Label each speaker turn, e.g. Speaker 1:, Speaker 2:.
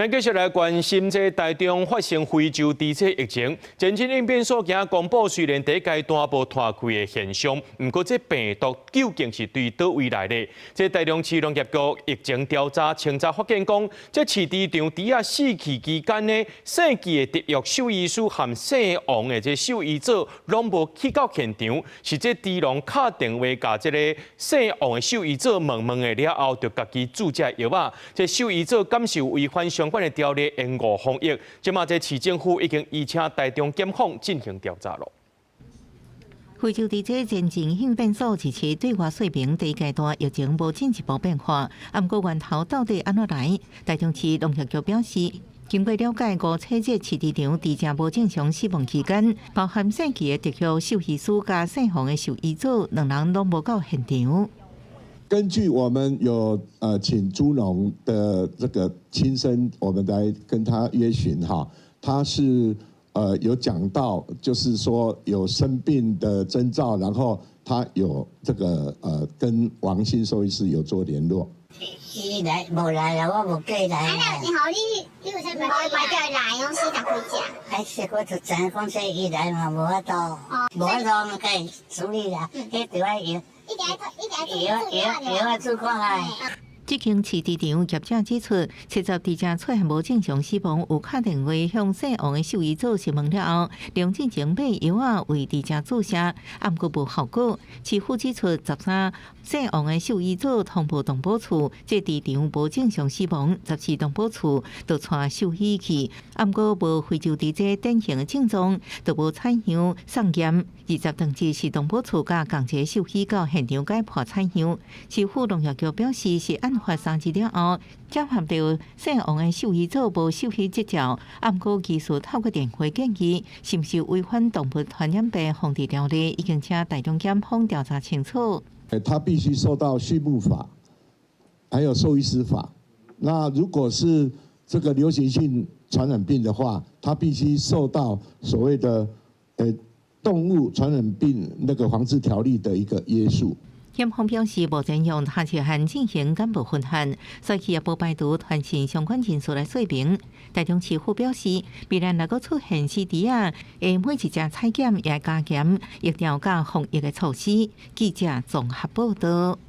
Speaker 1: 咱繼續來關心這台中發生非洲豬瘟疫情，前進應變所今公布，雖然第一階段無拖開的現象，毋過這病毒究竟是對佗位來的？這台中市農業局疫情調查清查發現講，這飼豬場豬仔死去期間呢，姓紀的特約獸醫師和姓王的這獸醫組攏無去到現場，是這豬農敲電話共這個姓王的獸醫組問問的了後，就家己注這藥仔。這獸醫組敢是有違反相關的條例，延誤防疫。這馬這市政府已經移請台中檢方進行調查囉。
Speaker 2: 非洲豬瘟前進應變所支持對外說明，第一階段疫情無進一步變化，毋過源頭到底按怎來？台中市農業局表示，經過了解，五七這飼豬場豬隻無正常死亡期間，包含姓紀的特約獸醫師佮姓王的獸醫組，兩人攏無到現場。
Speaker 3: 根據我們有請豬農的這個親身，我們來跟他約詢哈，他是有講到，就是說有生病的徵兆，然後他有這個跟王姓獸醫師有做聯絡。
Speaker 4: 伊來無來啦，我無叫伊來。
Speaker 5: 啊，然後你有啥物買買來攏死十幾隻？
Speaker 4: 哎，是我就知影講說伊來嘛無法度，無法度嘛該處理啦，彼著愛藥。藥藥藥仔煮看覓。
Speaker 2: 這間飼豬場業者指出，70豬隻出現無正常死亡，有敲電話向姓王的獸醫組詢問了後，梁進前買藥仔為豬隻注射，毋過無效果。市府指出，13姓王的獸醫組通報動保處，這豬場無正常死亡，14動保處就帶獸醫去，毋過無非洲豬瘟典型的症狀，就無採樣送驗。20當日是動保處佮仝一個獸醫到現場解剖採樣。市府農業局表示，是案發3日了後，接獲到姓王的獸醫組無獸醫執照，毋過技術透過電話建議，是毋是違反動物傳染病防治條例，已經請台中檢方調查清楚。
Speaker 3: 他必須受到畜牧法，還有獸醫師法。那如果是這個流行性傳染病的話，他必須受到所謂的動物傳染病那個防治條例的一個約束。
Speaker 2: 檢方表示，目前用他條項進行簡報分析，所以也無排除傳訊相關人士來說明。台中市府表示，未來若閣出現死豬仔，會每一隻採檢也加強疫調佮防疫的措施。記者綜合報道。